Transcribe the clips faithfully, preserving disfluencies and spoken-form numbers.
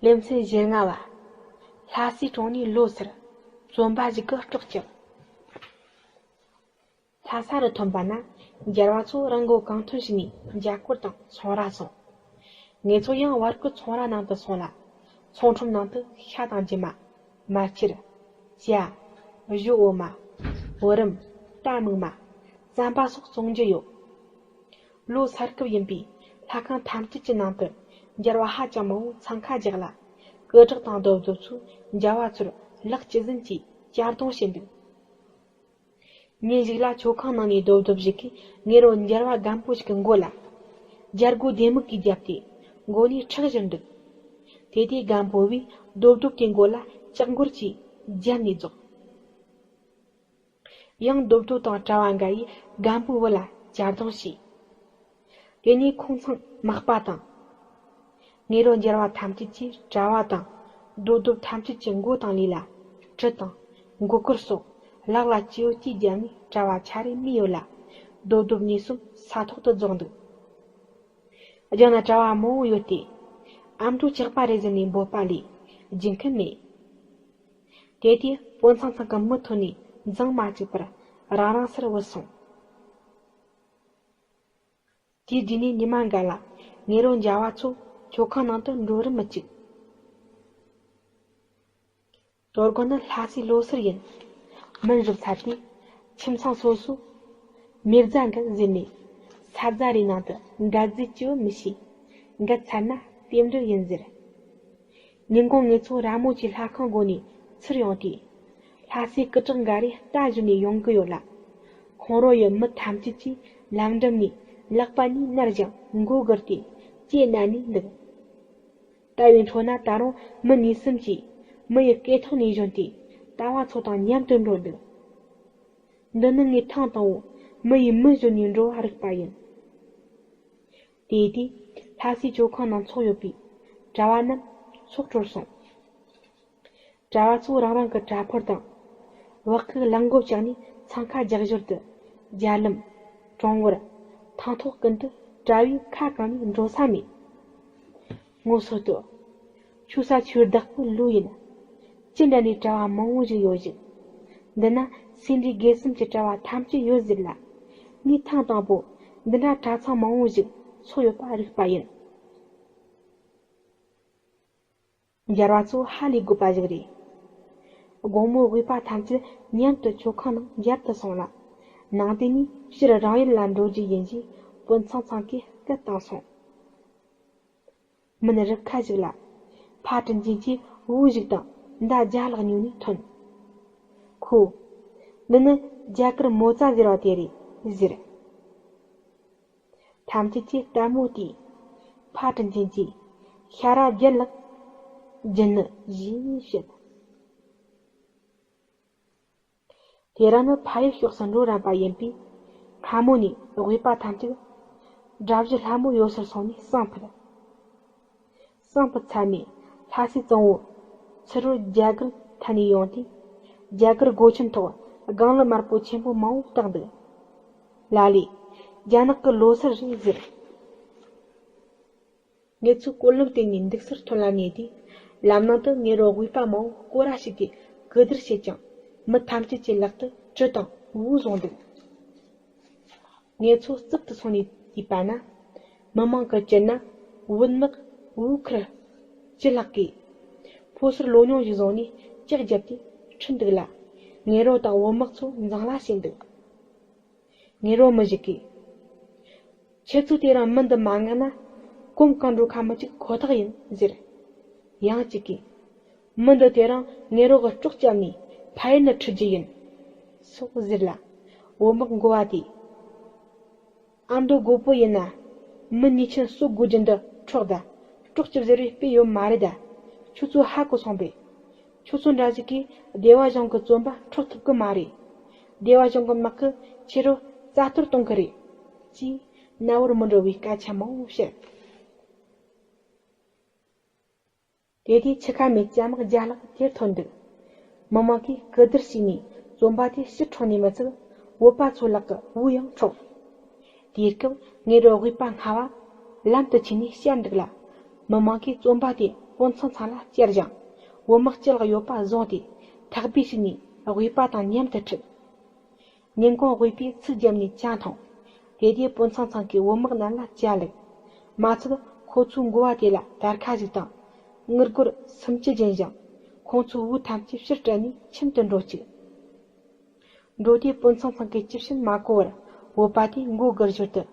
ལེ་ཚན་བཞི་ལྔ་བ། ལྷ་སའི་གྲོང་ནས་ལོ་སར། བཙོན་པ་ཞིག་གི་སྲོག་བཅད། ལྷ་ས་རུ་ཐོན་པ་ན། རྒྱལ་བ་ཚོ་རང་མགོ་གང་ཐོན་བྱས་ནས་མཇལ་སྐོར་དང་ཚོང་ར་སོང་། ངེད་ཚོ་ཡང་བར་སྐོར་ཚོང་ར་ནང་དུ་སོང་ལ། ཚོང་ཁྲོམ་ནང་དུ་ཤ་དང་རྒྱུ་མ། མར་ཕྱུར། ཇ། ཞོ། འོ་མ། བུ་རམ། རྟ་སྨུག་མ། རྩམ་པ་སོགས་བཙོང་རྒྱུ་ཡོད། ལོ་སར་སྐབས་ཡིན་པས་ལྷ་ཁང་ཐམས་ཅད་ཀྱི་ནང་དུ་རྒྱལ་བ་ཧ་ཅང་མང་བོ་འཚང་ཁ་རྒྱག་ལ། སྐུ་དྲག་དང་རྡོབ་རྡོབ་ཚོས་མཇལ་བ་ཚོར་ལག་གཅིག་ཟིན་གྱིས་གྱེར་འདོན་བྱེད་འདུག་ཉིན་ཞིག་ལ་མཆོད་ཁང་ནང་ནས་རྡོབ་རྡོབ་ཞིག་གིས་ངེད་རོ་མཇལ་བ་རྒན་པོ་ཞིག་གི་མགོ་ལ་རྒྱལ་སྒོ་ལྡེ་མིག་གིས་བརྒྱབ་སྟེ་མགོ་ནས་ཁྲག་བཞུར་འདུག་དེ་དུས་རྒན་པོ་བས་རྡོབ་རྡོབ་ཀྱི་མགོ་ལ་ལྕགས་མགུར་གྱིས་རྒྱབ་ནས་རྫོགས། ཡང་རྡོབ་རྡོབ་དང་གྲྭ་བ་འགའ་ཡིས་རྒན་པོའི་བུ་ལ་གྱེར་འདོན་བྱས། དེ་ནས་ཁོང་ཚང་མག་པ་དང་། ངེད་རོ་མཇལ་བ་ཐམས་ཅད་ཀྱིས་གྲྭ་བ་དང་། རྡོབ་རྡོབ་ཐམས་ཅད་ཀྱི་མགོ་དང་ལུས་ལ་གྲི་དང་མགོ་སྐོར་སོགས་ལག་ལ་ཅི་ཡོད་ཀྱིས་བརྒྱབ་ནས་གྲྭ་བ་ཆ་རེ་རྨས་ཡོད་ལ། རྡོབ་རྡོབ་གཉིས་གསུམ་ས་ཐོག་ཏུ་རྫོགས་འདུག་རྒྱང་ན་གྲྭ་བ་མང་བོ་ཡོད་དེ། ཨ་མྲོ་ཇག་པ་རེད་ཟེར་ནས་འབོད་པ་ལས་རྒྱུག་མཁན་མེད། དེ་དུས་དཔོན་ཚང་ཚང་གི་མུ་མཐུད་ནས་འཛིང་མ་བཅུག་པར་རང་རང་སར་བུད་སོང་། དེའི་རྗེས་ནས་ཉི་མ་འགའ་ལ་ངེད་རོ་མཇལ་བ་ཚོ་མཆོད་ཁང་ནང་དུ་འགྲོ་རུ་མི་བཅུག་དོ་དགོང་ནི་ལྷ་སའི་ལོ་སར་ཡིན། མུན་རུབ་ཚར་དུས་ཁྱིམ་ཚང་སོ་སོ་མེ་བཟའ་འགའ་བཟོས་ནས་ས་རྫ་རེའི་ནང་དུ་འགད་རྫས་ཅི་ཡོད་མི་ཤེས། འགད་ཚར་ན་རྟེན་འབྲེལ་ཡིན་ཟེར། ཉིན་གུང་ངེད་ཚོ་ར་མོ་ཆེའི་ལྷ་ཁང་སྒོ་ནས་ཚུར་ཡོང་དུས། ལྷ་སའི་སྐུ་དྲག་འགའ་རེ་རྟ་བཞོན་ནས་ཡོང་གི་ཡོད་ལ། ཁོང་རོ་ཡི་མི་ཐམས་ཅད་ཀྱིས་ལམ་འགྲམ་ནས་ལག་པ་གཉིས་མནར་ཞིང་མགོ་སྒུར་ཏེ་ལྕེ་མནན་ནས་འདུག་རྟ་བའི་འཕྲོ་ན་ད་རུང་མི་གཉིས་གསུམ་གྱིས་མི་ཡི་སྐེ་ཐང་ནས་བཞོན་ཏེ་གྲྭ་བ་ཚོ་དང་མཉམ་དུ་འགྲོ་འདུག་འདི་ནི་ངས་ཐེངས་དང་པོ་མི་ཡིས་མི་བཞོན་ནས་འགྲོ་བ་རིག་པ་ཡིན། དེའི་དུས་ལྷ་སའི་མཆོད་ཁང་ནང་ཚོགས་ཡོད་པའི་གྲྭ་བ་རྣམས་ཚོགས་གྲོལ་སོང་། གྲྭ་བ་ཚོ་རང་རང་གི་གྲྭ་ཕོར་དང་། བག་གི་གླང་མགོ་བཅག་ནས་འཚང་ཁ་རྒྱག་ཞོར་དུ། རྒྱ་ལམ། གྲོང་བར། ཐང་ཐོག་ཀུན་ཏུ་གྲྭ་བའི་ཁ་གང་ནས་འགྲོ་ས་མེད། ངོ་སོ་ལྟོས། ཆུ་ས་ཆུའི་བདག་པོ་ལོ་ཡིན། ཅི་འདྲ་ནས་གྲྭ་བ་མང་བོ་ཞིག་ཡོད་ཞིག་འདི་ན་སེ་འབྲས་དགེ་གསུམ་གྱི་གྲྭ་བ་ཐམས་ཅད་ཡོད་ཟེར་ལ། ངས་ཐེངས་དང་པོ་འདི་འདྲ་གྲྭ་ཚང་མང་བོ་ཞིག་ཚོགས་ཡོད་པ་རིག་པ་ཡིན། མཇལ་བ་ཚོ་ཧ་ལས་དགོས་པ་ཞིག་རེད། དགོང་མོ་དབུས་པ་ཐམས་ཅད་མཉམ་དུ་མཆོད་ཁང་ནང་མཇལ་དུ་སོང་ལ། ནང་དེ་ནས་སྤྱིར་རང་ཡུལ་ལ་འགྲོ་རྒྱུ་ཡིན་ཞེས་དཔོན་ཚང་ཚང་གིས་སྐད་བཏང་སོང་། མུན་རུབ་ཁ་ཞིག་ལ། ཕ་དྲིན་ཅན་གྱིས་བུ་ཞིག་དང་མདའ་རྒྱ་ལག་ཉོས་ནས་ཐོན། ཁོས། འདི་ནི་རྒྱ་གར་མོ་ཙ་ཟེར་བ་དེ་རེད་ཟེར། ཐམས་ཅད་ཀྱིས་ལྟད་མོ་བལྟས། ཕ་དྲིན་ཅན་གྱིས། ཤ་ར་རྒྱན་ལགས། རྒྱུ་ནི་ཞེས་བཤད། དེ་རིང་ནི་ཕ་ཡུལ་ཕྱོགས་སུ་འགྲོ་རན་པ་ཡིན་པས། སྔ་མོ་ནས་དབུས་པ་ཐམས་ཅད་དགྲ་བཞི་ལྷ་མོ་ཡོད་སར་སོང་ནས་བསང་ཕུད། བསང་ཕུད་ཚར་ནས་ལྷ་སའི་གཙང་བོ་ཚུ་རོལ་རྒྱ་གར་མཐའ་ནས་ཡོང་སྟེ། རྒྱ་གར་སྒོ་ཆེན་ཐོག་སྒང་ལི་དམར་པོ་ཆེན་པོ་མང་བོ་བཏགས་འདུག་ལ་ལས། རྒྱ་ནག་གི་ལོ་སར་རེད་ཟེར། ངེད་ཚོ་ཀོ་ལམ་སྟེང་ནས་འདུག་སར་ཐོན་ལ་ཉེ་དུས། ལམ་ནང་དུ་ངེད་རོ་དབུས་པ་མང་བོ་སྐོར་ར་བྱས་ཏེ་གུ་བསྡུར་བྱེད་ཅིང་མི་ཐམས་ཅད་ཀྱི་ལག་ཏུ་གྲི་དང་དབུགས་བཟུང་འདུག་ངེད་ཚོ་རྩིབ་ཏུ་སོང་ནས་བལྟས་པ་ན། མི་མང་གི་དཀྱིལ་ན་བུད་མེད་བོའུ་ཁུར་བཅུ་ལྷག་གིས། ཕོ་གསར་ལོ་ཉུང་ཞིག་བཟུང་ནས་ལྕག་བརྒྱབ་སྟེ་ཁྲིད་འདུག་ལ། ངེད་རོ་དང་བུད་མེད་ཚོ་འཛིང་ལ་བྱས་འདུག་ངེད་རོ་མི་ཞིག་གིས། ཁྱེད་ཚོས་དེ་རིང་མི་འདི་མ་མངགས་ན། གོམ་གང་འགྲོ་ཁ་མི་གཅིག་ཁོ་ཐག་ཡིན་ཟེར། ཡང་གཅིག་གིས། མི་འདི་དེ་རིང་ངེད་རོ་གི་སྲོག་བསྐྱབས་ནས་ཕ་ཡུལ་ནས་ཁྲིད་རྒྱུ་ཡིན། སོགས་ཟེར་ལ། བུད་མེད་མགོ་བ་དེས། ཨ་མདོ་རྒོད་པོ་ཡིན་ན། མི་ཉེས་ཆེན་གསོད་དགོས་རྒྱུ་འདི་འཕྲོག་ད། སྲོག་སྐྱོབ་ཟེར་བའི་དཔེ་ཡོད་མ་རེད་ད། ཁྱོད་ཚོ་ཧ་གོ་སོང་པས། ཁྱོད་ཚོ་འདྲ་ཞིག་གིས་སྡེ་བ་གཞུང་གི་བཙོན་པ་འཕྲོག་ཐུབ་གི་མ་རེད། སྡེ་བ་གཞུང་གི་དམག་གིས་ཁྱེད་རོ་རྩ་གཏོར་གཏོང་གི་རེད། ཅེས་རྣ་བར་མི་འགྲོ་བའི་སྐད་ཆ་མང་བོ་བཤད། དེ་དུས་ཆུ་ཁ་མའི་རྩྭ་མག་རྒྱ་ལག་དེར་ཐོན་འདུག་མི་མང་གིས་གུ་བསྡུར་བྱས་ནས་བཙོན་པ་དེ་ཕྱིར་འཕྲོག་ནས་མི་ཚད། བོད་པ་ཚོ་ལག་གི་བུ་ཡང་འཕྲོག་དེའི་སྐབས་ངེད་རོ་དབུས་པ་སྔ་བ་ལམ་དུ་ཆས་ནས་བཤད་འདུག་ལ། མི་མང་གིས་བཙོན་པ་དེ་ དཔོན་ཚང་ཚང་ལ་བཅར་ཞིང་། བོད་དམག་ཅི་ལག་ཡོད་པ་བཟུང་སྟེ། ཐག་པས་བཤིག་ནས་དབུས་པ་དང་མཉམ་དུ་ཁྲིད། ཉིན་གུང་དབུས་པས་ཚིག་བརྒྱབ་ནས་ཇ་འཐུང་། དེ་དུས་དཔོན་ཚང་ཚང་གིས་བོད་དམག་རྣམས་ལ་ཇ་བླུགས། མ་ཚད་ཁོ་ཚོའི་འགོ་བ་དེ་ལ་དར་ཁ་ཞིག་དང་། དངུལ་སྒོར་སུམ་ཅུ་སྦྱིན་ཞིང་། ཁོང་ཚོའི་བུ་ཐམས་ཅད་ཕྱིར་སྤྲད་ནས་ཁྱིམ་དུ་འགྲོ་བཅུག། འགྲོ་དུས་དཔོན་ཚང་ཚང་གིས་ཅི་བྱིན་མ་གོ་བར། བོད་པ་དེས་མགོ་སྒུར་ཞོར་དུ།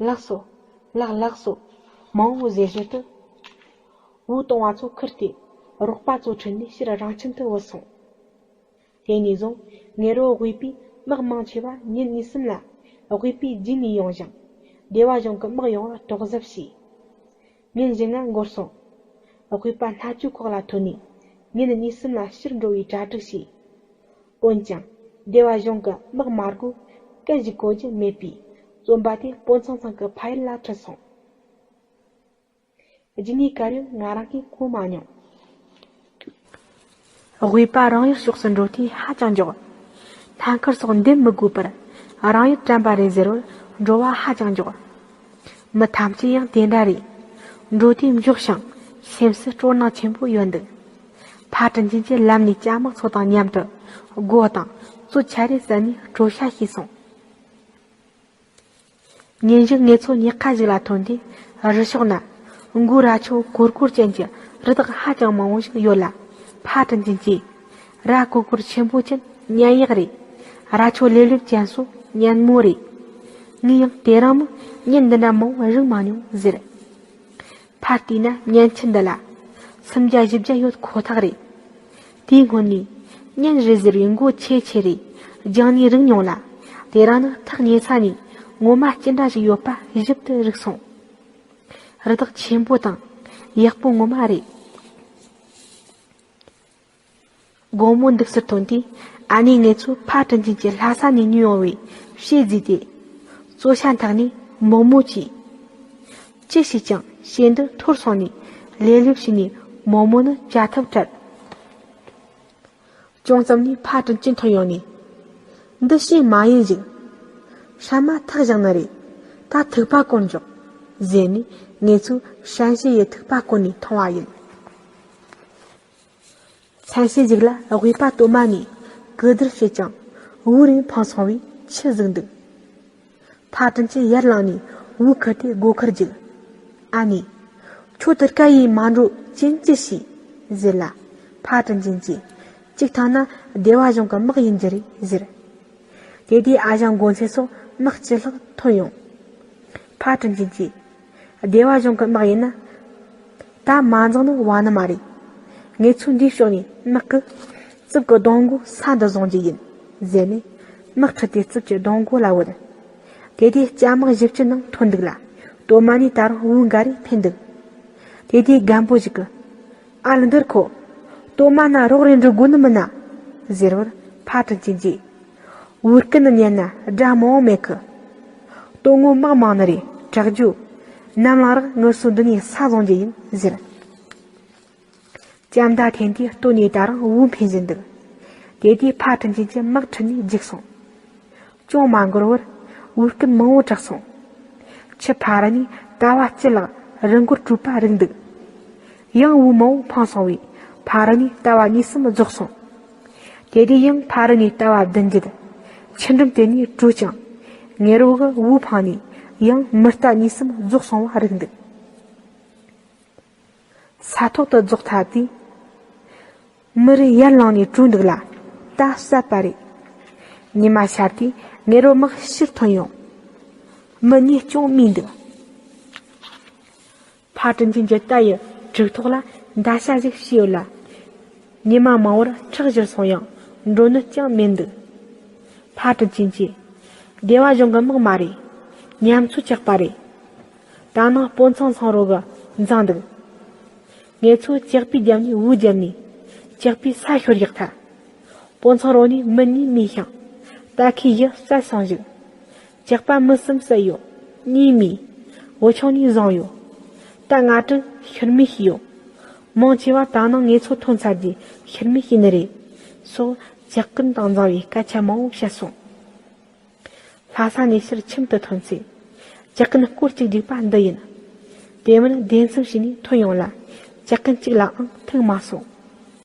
ལགས་སོ། ལགས་ལགས་སོ། མང་བོ་ཟེར་ཞོར་དུ། བུ་གཏོང་བ་ཚོ་ཁུར་ཏེ། རོགས་པ་ཚོ་ཁྲིད་ནས་ཕྱིར་རང་ཁྱིམ་དུ་བུད་སོང་། དེ་ནས་བཟུང་ངེད་རོ་དབུས་པའི་དམག་མང་ཆེ་བ་ཉིན་གཉིས་གསུམ་ལ་དབུས་པའི་རྗེས་ནས་ཡོང་ཞིང་། སྡེ་བ་གཞུང་གི་དམག་ཡོང་བར་དོགས་གཟབ་བྱས། ཉིན་བཞི་ལྔ་འགོར་སོང་། དབུས་པ་སྣ་ཆུ་ཁོག་ལ་ཐོན་ནས་ཉིན་གཉིས་གསུམ་ལ་ཕྱིར་འགྲོ་བའི་གྲ་སྒྲིག་བྱས། འོན་ཀྱང་སྡེ་བ་གཞུང་གི་དམག་མ་དགོས་སྐད་ཞིག་གོ་རྒྱུ་མེད་པས། བཙོན་པ་དེ་དཔོན་ཚང་ཚང་གི་ཕ་ཡུལ་ལ་ཁྲིད་སོང་། རྗེས་ནས་ག་རེ་ཡོང་ང་རང་གིས་གོ་མ་མྱོང་། དབུས་པ་རང་ཡུལ་ཕྱོགས་སུ་འགྲོ་དུས་ཧ་ཅང་མགྱོགས། སྣ་ཁུར་སོགས་འདེམས་མི་དགོས་པར་རང་ཡུལ་དྲན་པ་རེད་ཟེར་བར་འགྲོ་བ་ཧ་ཅང་མགྱོགས། མི་ཐམས་ཅད་ཡང་དེ་འདྲ་རེད། འགྲོ་དུས་མགྱོགས་ཤིང་སེམས་སུ་སྤྲོ་སྣང་ཆེན་པོ་ཡོད་འདུག། ཕ་དྲིན་ཅན་གྱིས་ལམ་ནས་ཅ་དམག་ཚོ་དང་མཉམ་དུ་སྒོ་དང་གཙོད་ཆ་རེ་བསད་ནས་སྤྲོ་ཤ་བྱས་སོང་། ཉིན་ཞིག་ངེད་ཚོ་ཉག་ཁ་ཞིག་ལ་ཐོན་དུས། རི་ཕྱོགས་ན་མགོ་རྭ་ཅོ་གོར་གོར་ཅན་གྱི་རི་དྭགས་ཧ་ཅང་མང་བོ་ཞིག་ཡོད་ལ། ཕ་དྲིན་ཅན་གྱིས། རྭ་གོར་གོར་ཆེན་པོ་ཅན་སྙན་གཡག་རེད། རྭ་ཅོ་ལེབ་ལེབ་ཅན་སོ་སྙན་མོ་རེད། ངས་ཡང་དེ་རིང་མིན་གཉེན་འདི་འདྲ་མང་བོ་རིག་མ་མྱོང་ཟེར། ཕར་བལྟས་ན་གཉེན་ཆེན་འདི་ལ་སུམ་བརྒྱ་བཞི་བརྒྱ་ཡོད་ཁོ་ཐག་རེད། དེའི་སྔོན་ནས་གཉེན་རེད་ཟེར་བའི་མགོ་ཆེ་ཆེ་རེ་རྒྱང་ནས་རིག་མྱོང་ལ། དེ་རིང་ནི་ཐག་ཉེ་ས་ནས་ངོ་མ་ཅི་འདྲ་ཞིག་ཡོད་པ་ཞིབ་ཏུ་རིག་སོང་། རི་དྭགས་ཆེན་པོ་དང་ཡག་པོ་ངོ་མ་རེད། དགོང་མོ་འདུག་སར་ཐོན་དུས། ཨ་ནེ་ངེད་ཚོ་ཕ་དྲིན་ཅན་གྱིས་ལྷ་ས་ནས་ཉོས་ཡོང་བའི་ཕྱེ་བརྫིས་ཏེ། གཙོད་ཤ་འཐག་ནས་མོག་མོག་བྱས། ཅི་བྱས་ཀྱང་ཕྱེ་འདི་འཐོར་སོང་ནས་ལེབ་ལེབ་བྱས་ནས་མོག་མོག་ནི་བྱ་ཐབས་བྲལ། ཅུང་ཙམ་ནས་ཕ་དྲིན་ཅན་ཐོན་ཡོང་ནས། འདི་ཕྱེ་མ་ཡིན་ཞིག། སྲན་མ་འཐག་བཞག་ནི་རེད། ད་ཐིགས་པ་བསྐོན་འཇོག། ཟེར་ནས་ངེད་ཚོས་སྲན་ཕྱེ་ཡི་ཐིགས་པ་བསྐོན་ནས་འཐུང་བ་ཡིན། མཚན་ཕྱེད་ཅིག་ལ་དབུས་པ་སྟོད་མ་ནས་གུ་དར་བྱས་ཀྱང་བོའུ་རིང་འཕངས་སོང་བས་ཆུ་ཟུག་འདུག། ཕ་དྲིན་ཅན་ཡར་ལངས་ནས་བོའུ་ཁུར་ཏེ་སྒོ་ཁར་རྒྱུག། ཨ་ནེ། ཁྱོད་དེ་ཀ་ཡིས་མ་འགྲོ་ཅན་ཅི་བྱས། ཟེར་ལ། ཕ་དྲིན་ཅན་གྱིས། གཅིག་ཐང་ན་སྡེ་བ་གཞུང་གི་དམག་ཡིན་རྒྱུ་རེད་ཟེར། དེ་དུས་ཨ་ཞང་མགོ་ཚེ་སོགས་དམག་སྤྱི་ལྷག་ཐོན་ཡོང་། ཕ་དྲིན་ཅན་གྱིས། སྡེ་བ་གཞུང་གི་དམག་ཡིན་ན། ད་མ་འཛེགས་ནི་བ་ནི་མ་རེད། ངེད་ཚོ་འདིའི་ཕྱོགས་ནས་དམག་གི་རྩིབས་ཀྱི་སྡོང་མགོ་ས་འདི་བཟུང་རྒྱུ་ཡིན། ཟེར་ནས་དམག་ཁྲིད་དེ་རྩིབས་ཀྱི་སྡོང་མགོ་ལ་བུད། དེ་དུས་སྐྱ་དམག་བཞི་བཅུ་ནང་ཐོན་འདུག་ལ། སྟོད་མ་ནས་ད་རུང་བོའུ་འགའ་རེ་འཕེན་འདུག། དེ་དུས་རྒན་པོ་ཞིག་གིས། ཨ་ལ་འདིར་ཁོ། སྟོད་མ་ན་རོགས་རེ་འགྲོ་དགོས་ནི་མིན་ན། ཟེར་བར་ཕ་དྲིན་ཅན་གྱིས། བོའུ་སྐད་ནི་ཉན་ན་དགྲ་མང་བོ་མེད་གི། སྟོད་མགོ་དམག་མང་ནི་རེད་དྲག་རྒྱུ། ནམ་ལངས་རག་ངུ་སོ་འདི་ནས་ས་བཟུང་རྒྱུ་ཡིན་ཟེར། ལྕམ་མདའ་འཐེན་དུས་སྟོད་ནས་ད་རུང་བོའུ་འཕེན་བཞིན་འདུག། དེ་དུས་ཕ་དྲིན་ཅན་གྱི་དམག་ཁྲིད་ནས་རྒྱུགས་སོང་། ཅུང་མ་འགོར་བར་བོའུ་སྐད་མང་བོ་གྲགས་སོང་། ཆུ་ཕ་རི་ནས་ཏ་བ་གཅིག་ལྷག་རི་མགོར་བྲོས་པ་རིག་འདུག། ཡང་བོའུ་མང་བོ་འཕངས་སོང་བས་ཕ་རི་ནས་ཏ་བ་གཉིས་གསུམ་རྫོགས་སོང་། དེ་དུས་ཡང་ཕ་རི་ནས་ཏ་བ་བདུན་བརྒྱད། ཆུ་འགྲམ་དེ་ནས་བྲོས་ཀྱང་། ངེད་རོ་གི་བོའུ་འཕངས་ནས་ཡང་མི་རྟ་གཉིས་གསུམ་རྫོགས་སོང་བ་རིག་འདུག། ས་ཐོག་ཏུ་རྫོགས་ཐལ་དུས། མི་རེ་ཡར་ལངས་ནས་བྲོས་འདུག་ལ། ད་བསད་པ་རེད། ཉི་མ་ཤར་དུས་ངེད་རོ་དམག་ཕྱིར་ཐོན་ཡོང་། མི་གཉིས་ཅུང་རྨས་འདུག། ཕ་དྲིན་ཅན་གྱི་རྟ་ཡི་གྲུ་ཐོག་ལ་མདའ་ཤ་ཞིག་བྱས་ཡོད་ལ། ཉི་མ་མང་བོར་ཁྲག་བཞུར་སོང་ཡང་འགྲོ་ནི་ཅང་མེད་འདུག། ཕ་དྲིན་ཅན་གྱིས། སྡེ་བ་གཞུང་གི་དམག་མ་རེད། ཉམས་ཚོད་ཆག་པ་རེད། ད་ནངས་དཔོན་ཚང་ཚང་རོ་གི་འཛིང་འདུག། ངེད་ཚོས་ཇག་པས་བརྒྱབ་ནས་བོའུ་བརྒྱབ་ནས་ཇག་པས་ས་ཤོར་བཞག་ཐལ། དཔོན་ཚང་རོ་ནས་མི་གཉིས་རྨས་ཤིང་། རྟ་ཁའི་ཡུ་བསད་སོང་ཞིག། ཇག་པ་མི་གསུམ་བསད་ཡོད། གཉིས་རྨས། བུ་ཆུང་ནས་བཟུང་ཡོད། རྟ་ལྔ་དྲུག་ཤི་རྨས་བྱས་ཡོད། མང་ཆེ་བ་ད་ནངས་ངེད་ཚོ་ཐོན་ཚར་རྗེས་ཤི་རྨས་བྱས་ནི་རེད། སོགས་ཇག་རྐུན་དང་འཛིང་བའི་སྐད་ཆ་མང་བོ་བཤད་སོང་། ལྷ་ས་ནས་ཕྱིར་ཁྱིམ་དུ་ཐོན་ཚེ། ཇག་རྐུན་སྐོར་གཅིག་རྒྱུག་པ་འདི་ཡིན། དེ་མིན་སྡེ་ཚན་ཞིག་ནས་ཐོན་ཡོང་ལ། ཇ་ཁང་གཅིག་ལའང་ཐེངས་མ་སོང་